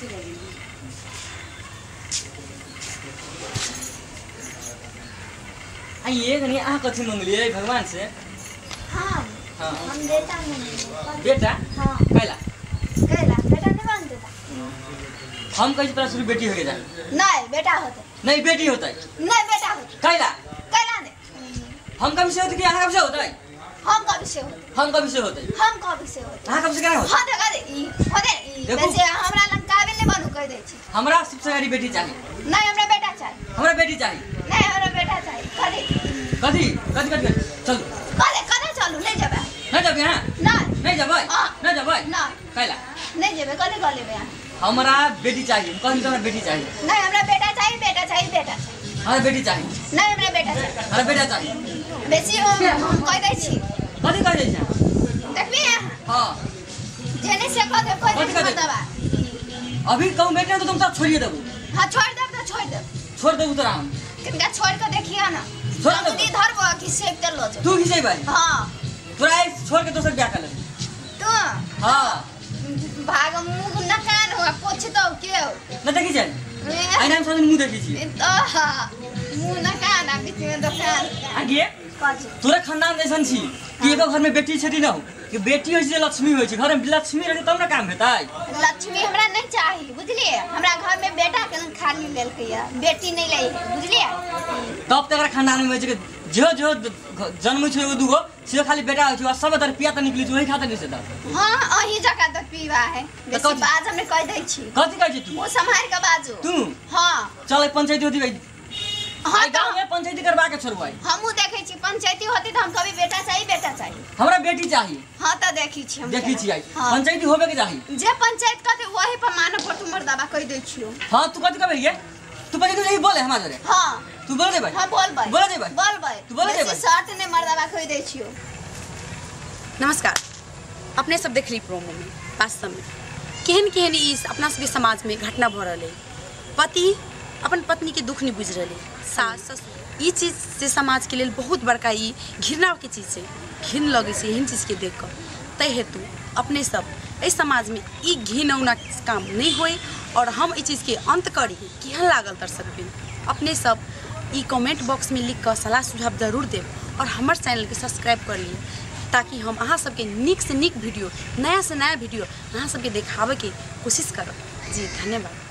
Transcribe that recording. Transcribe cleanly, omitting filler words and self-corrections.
से बजली आइए कनी अहाँ कथी मंगलिए भगवान से? हां हम बेटा मंगलिए। बेटा? हां। कैला कैला बेटा नहीं मांगते था। हम कहीं तोरा शुरू बेटी हो गया। नहीं बेटा होते। नहीं बेटी होता है। नहीं बेटा होते। कैला कैला नहीं। हम कभी से होते कि अहाँ कभी से होता है? हम कभी से होते। हम कभी से होते। हम कभी से होते। अहाँ कभी से केना होते? हां देखा दे ई होते ई वैसे हमरा लंग काबिल नहीं बनू कह दे छी। हमरा सबसे गाड़ी बेटी चाहिए। नहीं हमरा बेटा चाहिए। हमरा बेटी चाहिए। नहीं हमरा बेटा चाहिए। कथी कथी कथी कथी चलू कथी कथी चलू नहीं जेबै। नहीं जेबै अहाँ? नहीं नहीं जेबै। नहीं जेबै। नहीं कैला नहीं जेबै? कथी कह लेबै अहाँ? हमरा बेटी चाहिए। कथी हमरा बेटी चाहिए। नहीं हमरा बेटा चाहिए। बेटा चाहिए। बेटा चाहिए। हमरा बेटी चाहिए। नहीं हमरा बेटा चाहिए। हमरा बेटा चाहिए। बेसी हम कह दै छी। कथी कह दै छी? देखबी अहाँ? हां जेने से कह देब कह देब दबा। अभी कहूं बेटा तो तुम सब छोड़िए देबू। हां छोड़ देब त छोड़ देब। छोड़ देबू तोरा हम। किनका छोड़ के देखिए ना। छोड़ देब धरबो कि सेब ते लो। तू खिचैबै? हां तोरा छोड़ के दोसर बियाह कर लेबै तू। हां भाग मुंह न कान हो पोछतो के न देखी छै आइना में सब मुंह देखी छी तो मुंह न कान आ बीच में दोकान आगे तोरा खानदान जैसन छी कि एको घर में बेटी छेटी न हो कि बेटी होय छै लक्ष्मी होय छै घर में लक्ष्मी रहतै तब न काम हेतै। लक्ष्मी हमरा नहीं चाहिए बुझलिए। हमरा घर में बेटा के खाली लेलकै या बेटी नहीं लै है बुझलिए। तब तकरा खानदान में होय छै जो जो जन्म छै एगो दूगो से खाली बेटा होय छै आ सब दर पिया त निकलै छै ओही खातिर नहीं छै त। हां अही जगह त पीवा है बेसी बाज हमने कह दै छी। कथि कहै छी तू? मुंह सम्हार के बाजू तू। हां चल पंचायती होती भाई। हां गांव में पंचायती करवा के छोड़बै। हमहु देखै छी पंचायती होती त हम कभी बेटा चाहिए बेटा चाहिए। हमरा बेटी चाहिए। हां त देखी छी हम देखी छी पंचायती होबे के चाही। जे पंचायत कहते वही पर मानो पर तू मर्दाबा कह दै छियो। हां तू कथि कहबै ये? तू पंचायती नहीं बोले हमरा जोरे। हां तू बोल देबै? हां बोलबै। बोल देबै? बोलबै। तू बोल देबै? शर्ट ने मर्दाबा कह दै छियो। नमस्कार। अपने सब देखली प्रोमो में वास्तव में केहन केहन ई अपना सबके समाज में घटना भ रहल है। पति अपन पत्नी के दुख नहीं बुझ रहे, सास ससुर ई चीज से समाज के लेल बहुत बड़का ई घृणा के चीज है, घिन लगे छै एहन चीज के देख कऽ। ताहि हेतु अपने सब एहि समाज में ई घिनौना काम नहीं होय और हम एहि चीज के अंत करी। केहन लागल दर्शकबिन अपने सब ई कमेंट बॉक्स में लिख कऽ सलाह सुझाव जरूर देब और हमर चैनल के सब्सक्राइब कर लिए ताकि हम अहाँ सबके नीक से नीक वीडियो, नया से नया वीडियो अहाँ सबके देखाबैके कोशिश करब। जी धन्यवाद।